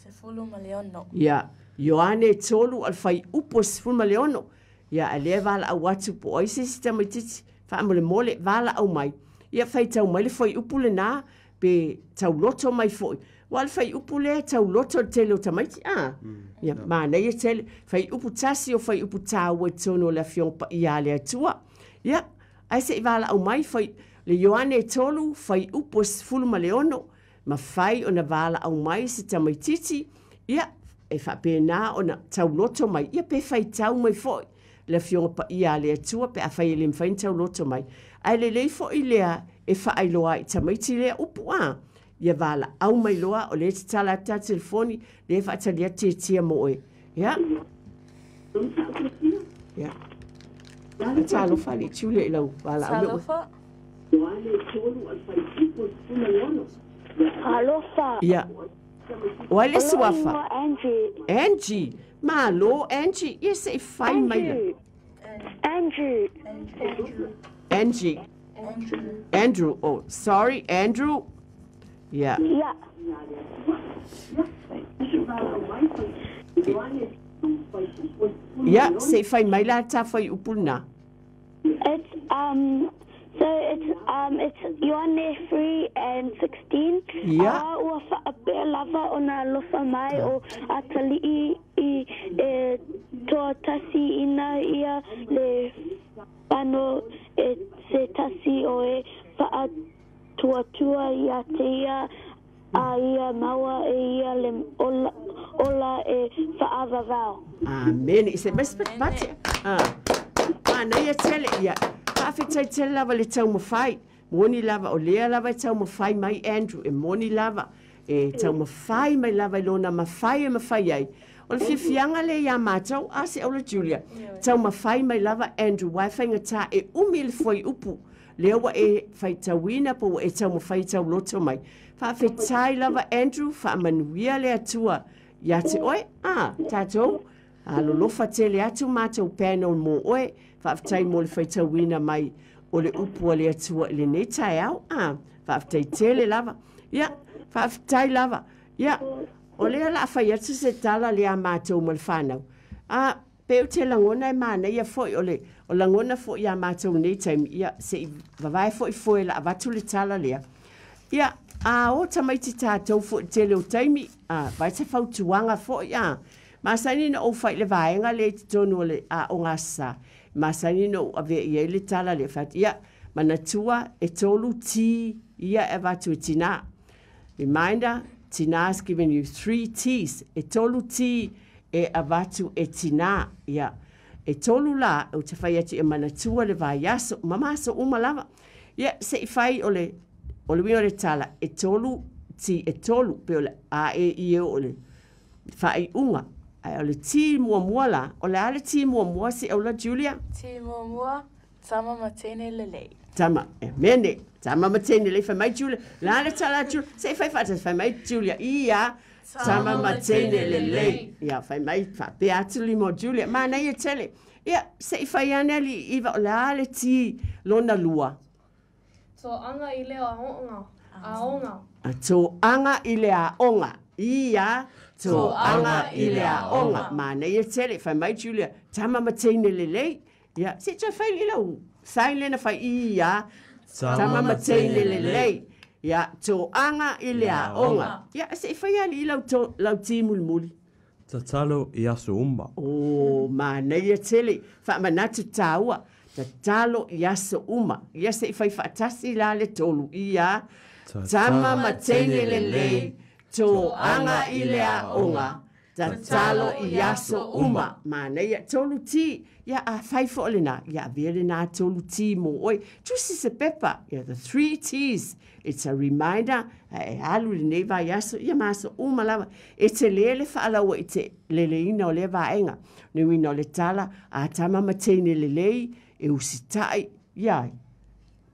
16. Ia, Ioane 3 o le fuaiupu e 16. Ia, a lea valaau atu po o ai se isi tamaitiiti faamolemole valaau mai. Ia faitau mai le fuaiupu lenā pe tauloto mai foi. Ua o le fuaiupu lea tauloto le tele o tamaiti. A, ia, manaia tele. Fuaiupu tasi o fuaiupu tāua i totonu o le Afioga Paia a le Atua. Ia, ae se i valaau mai fai, le Ioane 3, fuaiupu e 16, mafai ona valaau mai se tamaitiiti, ia, e faapena ona tauloto mai, ia pe faitau mai foi le Afioga Paia a le Atua pe afai e le mafai ona tauloto mai. Ae lelei foi lea e faailoa ai i tamaiti lea upu a. Ia valaau mai loa o lea e tatala atu ta telefoni, lea e faatali atu tiatia mo oe. Ia. Ia. Talofa le Julia i lau valaau me oe. Talofa. Alofa. Ia. O ai le O lou suafa? igoa Angie. Angie. Malo Angie. Ia se i fai mai la. Andrew. Andrew. Angie. Andrew. Andrew. Oh, sorry, Andrew. Yeah. Ia. Ia, se i fai mai la ta fuaiupu lenā. It's so it's Ioane 3:16. Ia. A ua faapea lava ona alofa mai o Atali'i i e toatasi ina ia le fano e se tasi o e faatuatua ia te ia a ia maua e ia le ola, ola e faavavau. Amene. I se mai se patipati. Ah. Manaia tele ia. Faafetai tele lava le taumafai. Moni lava o lea lava e taumafai mai Andrew. E moni lava. E taumafai mai lava i lona mafai e mafai ai. O le fiafiaga lea iā matou, a se aula Julia. Taumafai mai lava Andrew aua e faigata e umi le fuaiupu. Lea ua e faitauina po ua e taumafai tauloto mai. Faafetai lava Andrew, faamanuia le Atua ia te oe. A, tatou, alolofa tele atu matou panel mo oe. Faafetai mo le faitauina mai o le upu a le Atua i lenei taeao. A, faafetai tele lava. Ia, faafetai lava. Ia, o lea la fai atu se tala lea matou ma le whanau. A, pe o te lagona e manaia foi o le o lagona foi ia matou nei taimi, ia se i vavae foi foe la avatu le tala lea. Ia, a o tamaiti tātou foi tele o taimi, a, vai se fautuaga foi, a. Masani na ou fai le vaega le i totonu o le aoga sa. Masani na ou avea i ai le tala lea fai atu, ia, manatua e 3 T ia e avatu e tinā. Reminder, Tina's given you 3 T's. E 3 T e avatu e tinā. Ia, e 3 la, ou te fai atu e manatua le vaiaso, ma maso uma lava. Ia, se i fai o le uiga o le tala, e 3 T, e 3, pe o le A, E, I, E, o le faaiuga. Ae o le T muamua la, o le a le T muamua si aula Julia? T muamua, tama ma teine lelei. Tama, e mene, tama ma teine lelei, fai mai Julia. La le tala Julia, se i fai faatasi, fai mai Julia. Ia, tama ma teine lelei. Ia, fai mai, faapea atu lima o Julia. Manaia tele. Ia, se i fai ane ali iva, o le a le T lona lua. Toaga i le aoga. Aoga. A toaga i le aoga. Ia, toaga i le aoga. Manaia tele, fai mai Julia, tama ma teine lelei. Ia, se i fai li lau sign lena fai ia, tama ma teine lelei. Ia, toaga i le aoga. Ia, se i fai ali i lau, lau ti mulimuli. Tatalo i aso uma. O, manaia tele, faamanatu tāua. Tatalo i aso uma. Ia, se i fai faatasi la le tolu. Ia, tama ma teine lelei, toaga i le aoga. Tatalo i aso uma. Manaia, 3 T. Ia, a fai foi lena. Ia, avea lena 3 T mo oe. Tusi se pepa. Ia, the 3 T's. It's a reminder. E alu lenei vaiaso. Ia, ma aso uma lava. E te lele faalaua i te leleina o lea vaega. Ne uiga o le tala, a tama ma teine lelei, e usitai, Ia ai?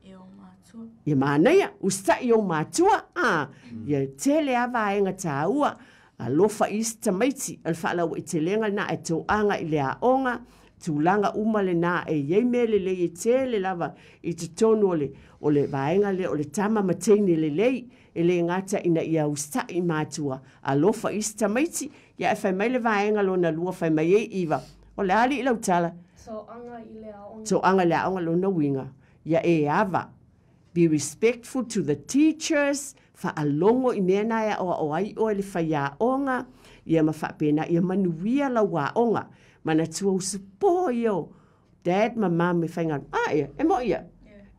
I ou matua. Ia manaia, usitai i ou matua, a. Ia tele lava vaega taua, alofa i isi tamaiti, o le faalauaitelega lena ae toaga i le aoga, tulaga uma lena e i ai mea lelei e tele lava i totonu o le o le vaega lea o le tama ma teine lelei, e le gata ina ia usitai i matua, alofa i isi tamaiti, ia ae fai mai le vaega lona lua fai mai ai Iva, o le a alii lau tala? Toaga i le aoga. Toaga i le aoga lona uiga, ia e ava. Be respectful to the teachers, faalogo i mea na e aoao ai oe le faiaoga, ia ma faapena ia manuia lau aoga. Manatua usupo ia o dad ma mum e faigaluega. A ia, e mo'i ia?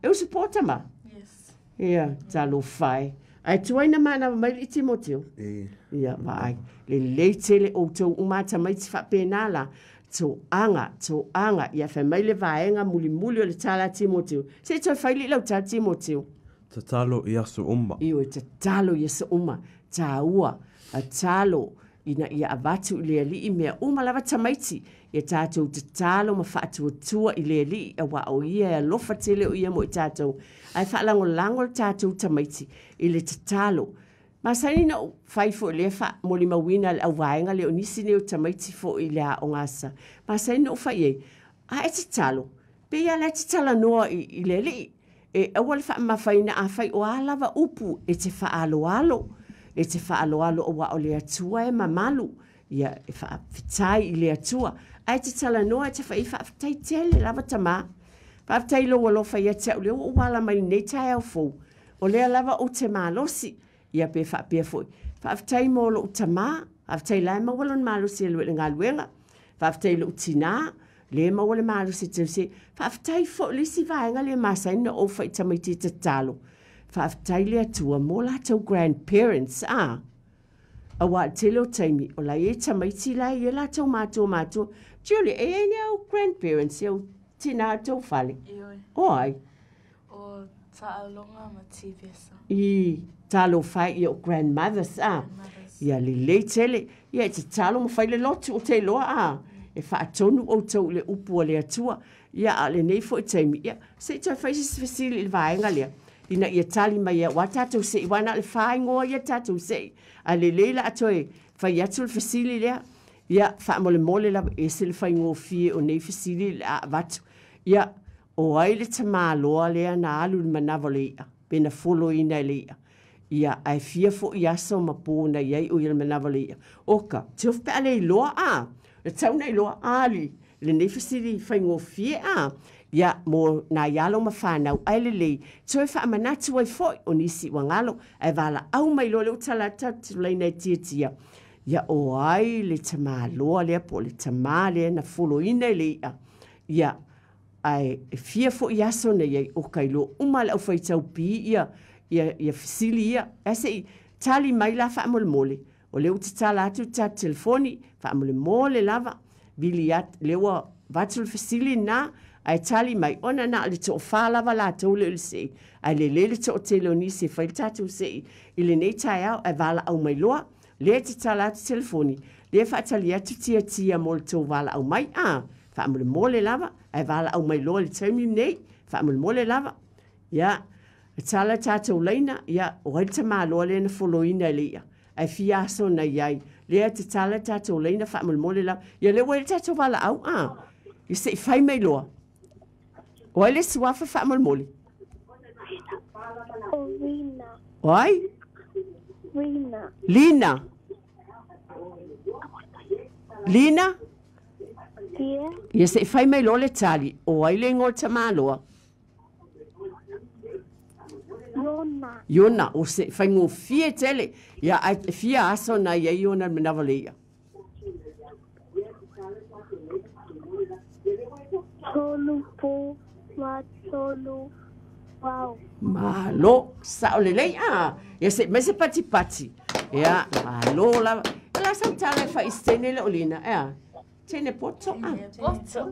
E usupo tama? Yes. Ia, talofa e. Ae tuai na manava mai alii Timoteo? E. Ia, vaai. Lelei tele outou uma a tamaiti faapena la. Toaga, toaga, ia fai mai le vaega mulimuli o le tala a Timoteo. Se i toe fai alii lau tala Timoteo. Tatalo i aso uma. Ioe, tatalo i aso uma. Taua, tatalo ina ia avatu i le Alii mea uma lava tamaiti, ia tatou tatalo ma faatuatua i le Alii auā o Ia e alofa tele o Ia mo i tatou, ae faalagolago le tatou tamaiti i le tatalo. Masani na ou fai foi lea faamolimauina a le auvaega lea o nisi nei o tamaiti foi i le aoga asa. Masani na ou fai i ai, a e tatalo, pei lava la e te talanoa i, i le Alii. E aua le faamamafaina afai o a lava upu e te faaaloalo, e te faaaloalo auā o le Atua e mamalu, ia e faafetai i le Atua. Ae te talanoa e te fai ai, faafetai tele lava Tamā. Faafetai i lou alofa ia te au lea ua ou ala mai i lenei taeao fou. O lea lava ou te malosi, ia pe faapea foi, faafetai mo lou tamā, faafetai la e maua lona malosi e alu ai i le galuega, faafetai i lou tinā, lea e maua le malosi e tausi ai. Faafetai foi i le isi vaega lea e masani ona ou fai i tamaiti e tatalo, faafetai i le Atua mo latou grandparents, a. Auā i le tele o taimi, o la e i ai tamaiti la e i ai latou matua matua. Julia, e i ai ni au grandparents i au tinā i tou fale? Ioe. O ai? O Taaloga ma Tivesa. I talofa e ia o grandmothers a. Grandmothers. Ia lelei tele. Ia e tatalo ma fai le lotu o te iloa a. E faatonu outou i le upu a le Atua. Ia a o lenei foi taimi, ia se i toe fai se isi fesili i le vaega lea, ina ia tali mai ai aua tatou se i aua na o le faaigoa ia tatou se i. Ae lelei la a toe fai atu le fesili lea. Ia faamolemole lava, e ese le faigofie o nei fesili o le a avatu. Ia O ai le tamāloa lea na alu i le manava o le iʻa, pe na foloina e le iʻa? Ia, ae fia foi aso ma pō na i ai o ia i le manava o le iʻa? Oka, tiofi pe a le iloa, a? E tatau ona iloa, a alii? Lenei fesili faigofie, a? Ia, mo nai alo ma fanau, ae lelei, toe faamanatu ai foi o nisi ua galo, ae valaau mai loa le uta laina e tiatia, ia, o ai le tamāloa lea po o le tamā lea na foloina e le iʻa? Ia, Ae e fia foi aso na i ai o ka iloa uma a le aufaitau pi ia, ia, ia fesili ia. Ae se i tali mai la faamolemole, o lea ua tatala atu le tatou telefoni, faamolemole lava, vili at, lea ua avatu le fesili lena, ae tali mai, ona na o le toafa lava latou lea o le sei, ae lelei le toatele o nisi e fai le tatou sei i lenei taeao, ae valaau mai loa, lea e tatala atu telefoni, lea e faatali atu tiatia mo le tou valaau mai, a. Faamolemole lava, ae valaau mai loa i le taimi lenei, faamolemole lava. Ia, e tala tatou laina, ia, o ai le tamaloa lea na foloina e le i'a, ae fia aso na i ai. Lea e tatala tatou laina, faamolemole lava. Ia, lea ua i ai le tatou valaau, a? Ia se i fai mai loa. O ai le suafa faamolemole? O Rina. O ai? Rina. Lina. Lina? Ia. Ia se i fai mai loa le tali, o ai le igoa o le tamaloa? Iona. Iona, o se faigofie tele. Ia, ae e fia aso na i ai Iona i le manawa o le i'a? Tolu pō ma tolu ao. Malo, sao lelei, a. Ia se i mai se patipati. Ia, malo lava. O le a sau tala e fai i se teine le o Lina, ea? Teine poto, a. Poto.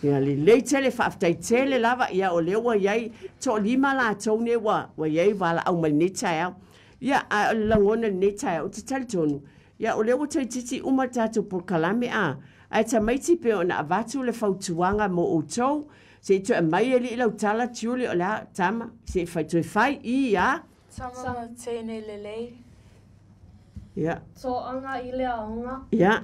Ia, lelei tele, faafetai tele lava. Ia, o lea ua i ai toalima latou nei ua, ua i ai valaau mai lenei taeao. Ia, ae o le lagona i lenei taeao, ou te talitonu, ia, o lea ua toeitiiti uma le tatou polokalame, a. Ae tamaiti pei ona avatu le fautuaga mo outou, Se i toe aumai e alii lau tala Julie o le a tama se i fai toe fai i a. Tama ma teine lelei. Ia. Toaga i le aoga. Ia.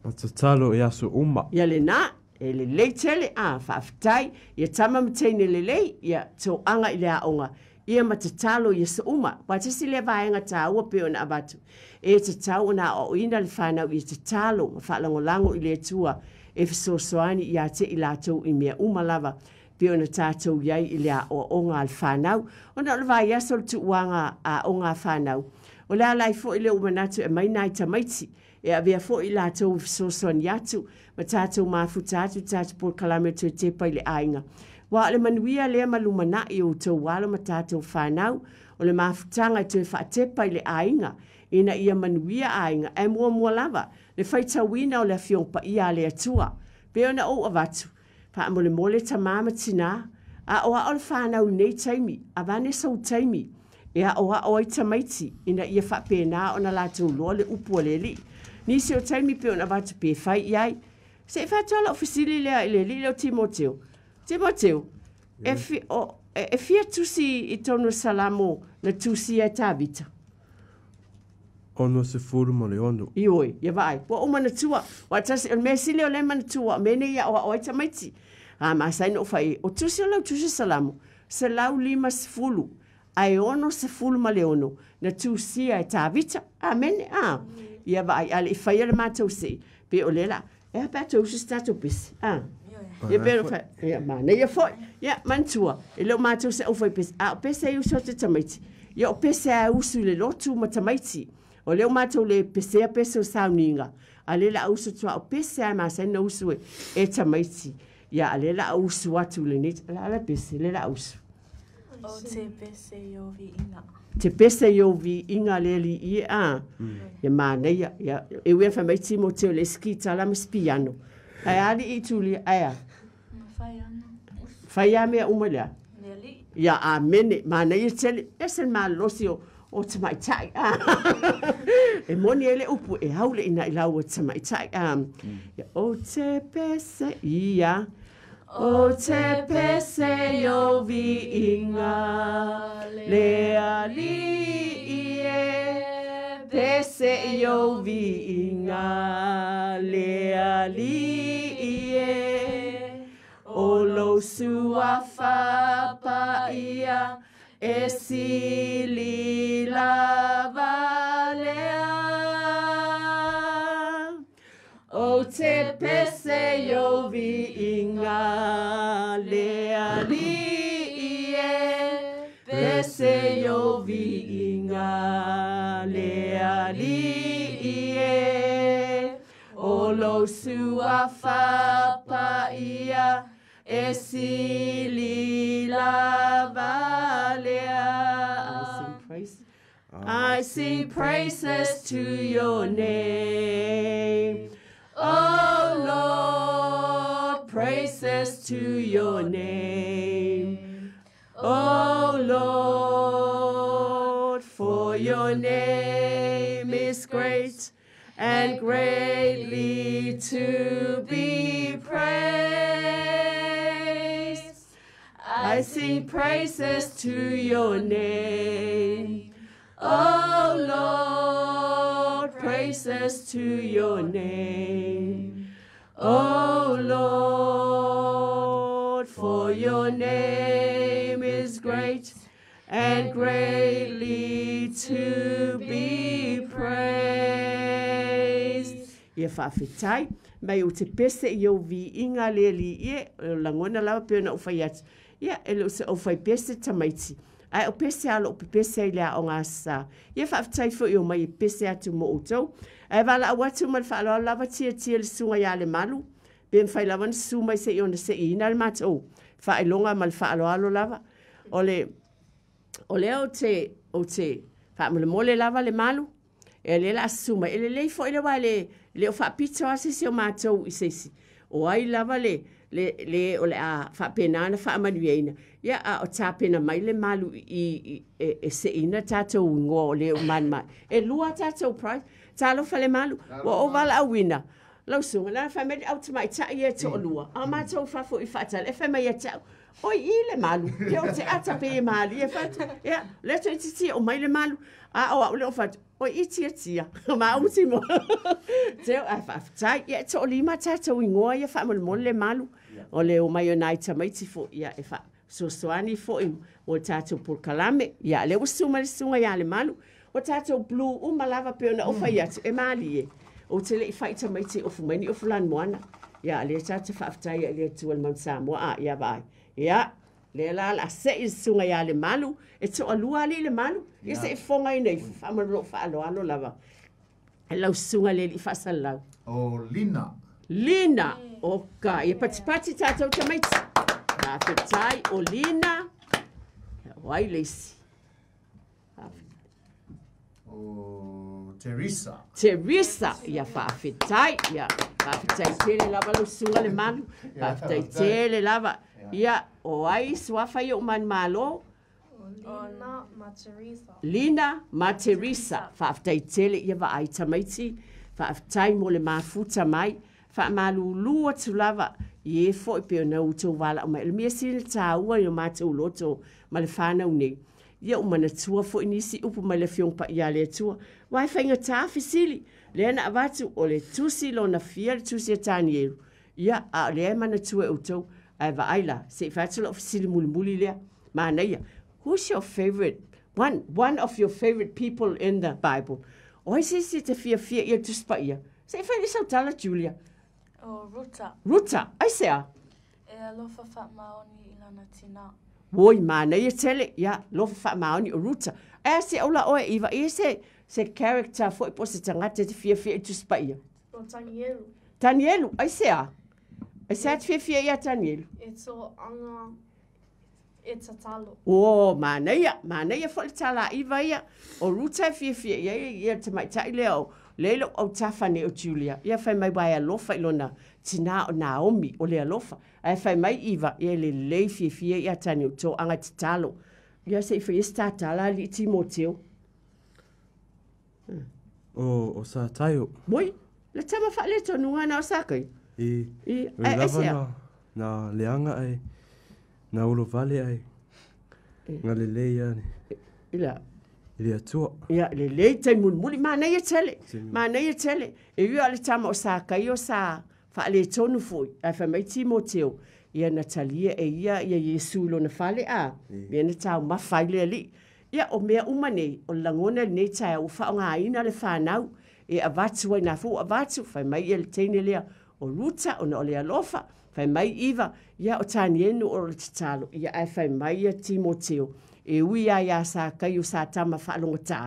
Ma tatalo i aso uma. Ia lena, e lelei tele, a, faafetai, ia tama ma teine lelei, ia toaga i le aoga, ia ma tatalo i aso uma. Aua tasi lea vaega taua pei ona avatu, e tatau ona aoaoina le fanau ia tatalo ma faalagolago i le Atua e fesoasoani ia te i latou i mea uma lava pei ona tatou i ai i le aoaoga a le fanau. Ona o le vaiaso o le tuuaga aoga a fanau, o le ala ai foi lea ua manatu e aumai nai tamaiti e avea foi i latou e fesoasoani atu ma tatou mafuta atu i tatou polokalame toe tepa i le aiga. Aua o le manuia lea ma lumanai o outou alo ma tatou fanau, o le mafutaga e toe faatepa i le aiga ina ia manuia aiga, ae muamua lava le faitauina o le Afioga Paia a le Atua. Pei ona ou avatu, faamolemole tama ma tinā, aoao le fanau i nei taimi, avane sou taimi e aoao ai tamaiti ina ia faapena ona latou iloa le upu a le Alii. Nisi o taimi pei ona avatu pe fai i ai. Se i fai atu lava lau fesili lea i le alii lea o Timoteo. Timoteo, e, fi, o, e, e fia tusi i tonu o Salamo na tusia e Tavita? 66. Ioe, ia vaai, ua ou manatua, ua tasi, o le mea sili o lea manatua, o mea nei e aoao ai tamaiti. A masani ona ou fai i ai, o tusi o lau tusi Salamo, 150 ae 66 na tusia e Tavita. Amene, a. Ia vaai, a le i faia le matou see, pe o lea la, e a pe a toe usu se tatou pese, a. Ia pe o fai, ia manaia foi. Ia, manatua, e le o matou se aufaipese, a o pese e usu atu e tamaiti. Ia o pese lava e usu i le lotu ma tamaiti. O lea ua matou le pesea pese o sauniga, a lea la a usu atu lava, o pese lava e masani ona usu e tamaiti. Ia, a lea la a usu atu i lenei, o le a le pese lea la a usu? O te pese i o viiga. Te pese i o viiga le alii e, a. Ia manaia, ia, e ui lava fai mai Timoteo le isi kitala ma si piano. Ae a alii Julia, ae a? Fai ana. Fai a mea uma lea? Le alii. Ia, amene, manaia tele, ese le malolosi o, o tamaitai, a. E moni ai le upu, e haule ina i lau o tamaitai, a. Ia, o te pese ia, o te pese i o viiga, le alii e, pese i o viiga, le alii e. O lou suafa paia e sili lava lea. O te pese i ou viiga le Alii e, pese i ou viiga le Alii e. O lou suafa paia e sili lava lea. I sing praise. I sing praises to your name. Oh Lord, praises to your name. Oh Lord, for your name is great and greatly to be praised. I sing praises to your name. Oh Lord, praises to your name. Oh Lord, for your name is great and greatly to be praised. Ia faafetai mai ou te pese i ou viiga le alii e, o lagona lava pei ona ou fai atu, ia e le o se aufaipese tamaiti, ae o pese lava o lo o pepese ai le aoga a sa. Ia faafetai foi o mai e pese atu mo outou. Ae valaau atu ma le faaaloalo lava tiatia le susuga ia Lemalu, pe mafai lava ona susu mai se i ona seiina le matou faailoga ma le faaaloalo lava. O le, o lea ou te, ou te faamolemole lava Lemalu, e lea o le a susu mai. E lelei foi le aua e le, le o faapito lava se isi o matou i se isi. O ai lava le, le, le o le a faapena ona faamanuiaina, ia, a o tapena mai Lemalu i, i, e, e seiina tatou igoa o le o manumanu. E lua a tatou prize. Talofa Lemalu, ua ou valaauina. Lau susuga, na fai mai le au tamaitai ia e toalua, a o matou i fafo i faatali, e fai mai ia te au, Oi i le malu, ia ou te ata pei e malie fai atu, ia, lea toeitiiti oo mai le malu, a o au lea ua fai atu, oi i tiatia, ma au timo. Teo, ae faafetai, ia e toalima tatou igoa ia faamolemole le malu, o le omai o nai tamaiti foi, ia e fesoasoani foi mo le tatou polokalame. Ia, lea ua susu mai le susuga ia Lemalu, o tatou blue uma lava pei ona ou fai atu, e malie. Ou te le i fai tamaiti e ofu mai ni ofu lanumoana. Ia, lea tatou te faafetai ai i le Atua i le Manu Samoa, a, ia vaai. Ia, lea la o le a sei le susuga ia Lemalu, e toalua alii Lemalu, ia se i fofogaina ifo, faamolemole lou faaaloalo lava. E lau susuga i le alii faasalalau. O Lina. Lina. Oka, ia patipati tatou tamaiti. Faafetai o Lina. O ai le isi? O Teresa. Teresa, ia faafetai. Ia faafetai tele lava lau susuga Lemalu. Faafetai tele lava. Ia, o ai suafa ia o manumalo? Lina ma Teresa. Lina ma Teresa, faafetai tele ia vaai tamaiti, faafetai mo le mafuta mai, faamalulu atu lava i e foi pei ona outou valaau mai. O le mea sili ona taua i o matou loto ma le fanau nei, ia ua manatua foi nisi upu mai le Afioga Paia a le Atua, aua e faigata fesili, lea na avatu o le tusi lona fia le tusi a Tanielu, ia a o lea e manatua e outou, ae vaai la, se i fai atu lau fesili mulimuli lea. Manaia. Who's your favorite one one of your favorite people in the Bible? O ai se isi e te fiafia ia Tusi Paia? Se i fai nei sau tala, Julia. O Ruta. Ruta, aisea? E alofa faamaoni i lana tinā. Oi, manaia tele, ia, alofa faamaoni o Ruta. Ae a se ola oe, Iva, i se, se character foi po o se tagata e te fiafia i Tusi Paia? O Tanielu. Tanielu, aisea? Aisea te fiafia ia Tanielu? E toaga e tatalo. O, manaia, manaia foi le tala a Iva ia. O Ruta e fiafia i ai ia le tamaitai lea o lea i lou autafa nei o Julia. Ia fai mai ua e alofa i lona tinā o Naomi, o le alofa. Ae fai mai Iva, ia e lelei fiafia ia tane o toaga e tatalo. Ia se i fai ai se tatala alii Timoteo. O, o Sataio. Moi, le tama faaletuanuga na o Sakai. I, I, o ae lava aisea? na, na leaga ai, na ulovale ai, na lelei ai I la, i le Atua. Ia, lelei taimi mulimuli, manaia tele, manaia tele. E ui o le tama o Sakaio sa faaletonu foi, ae fai mai Timoteo, ia na talia e ia ia Iesu i lona fale, a, mea na taumafa ai le Alii. Ia, o mea uma nei, o le lagona i lenei taeao, ua faaaogaina le fanau e avatu ai nā foi ua avatu, fai mai ia le teine lea o Ruta ona o le alofa, fai mai Iva, ia o Tanienu o le tatalo, ia ae fai mai ia Timoteo, e ui lava iā Sakaio sa tama faalogotā,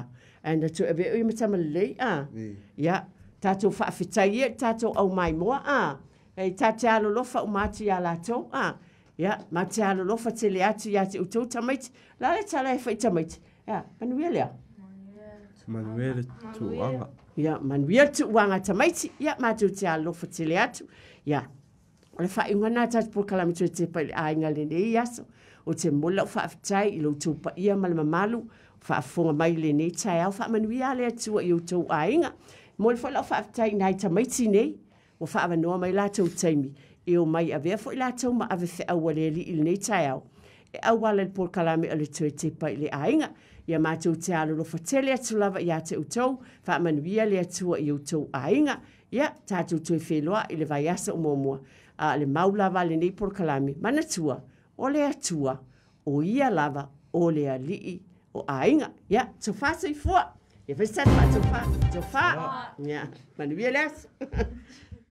ae na toe avea o ia ma tama lelei, a? Ia, tatou faafetai ia i le tatou aumaimoa, a? E ta te alolofa uma atu iā latou, a? Ia, ma te alolofa tele atu iā te outou tamaiti. La le tala e fai tamaiti. Ia, manuia lea. Manuia le tuuaga. Ia, manuia le tuuaga tamaiti. Ia, matou te alolofa tele atu. Ia, o le faaiuga lena a tatou polokalame toe tepa i le aiga lenei aso. Ou te momoli lau faafetai i lo outou paia ma le mamalu o faafofoga mai i lenei taeao. Faamanuia le Atua i outou aiga. E momoli foi lau faafetai i nai tamaiti nei Ua faaavanoa mai latou taimi e omai avea foi latou ma ave feau a le Alii i lenei taeao e auala i le polokalame o le Toe Tepa i le Aiga. Ia matou te alolofa tele atu lava ia te outou, faamanuia le Atua i outou aiga. Ia, tatou toe feiloai i le vaiaso o muamua. A o le mau lava a lenei polokalame, manatua, o le Atua, o Ia lava o le Alii o aiga. Ia, tofa soifua! Ia fai se tatou faatofa. Tofa! Ia, manuia le aso!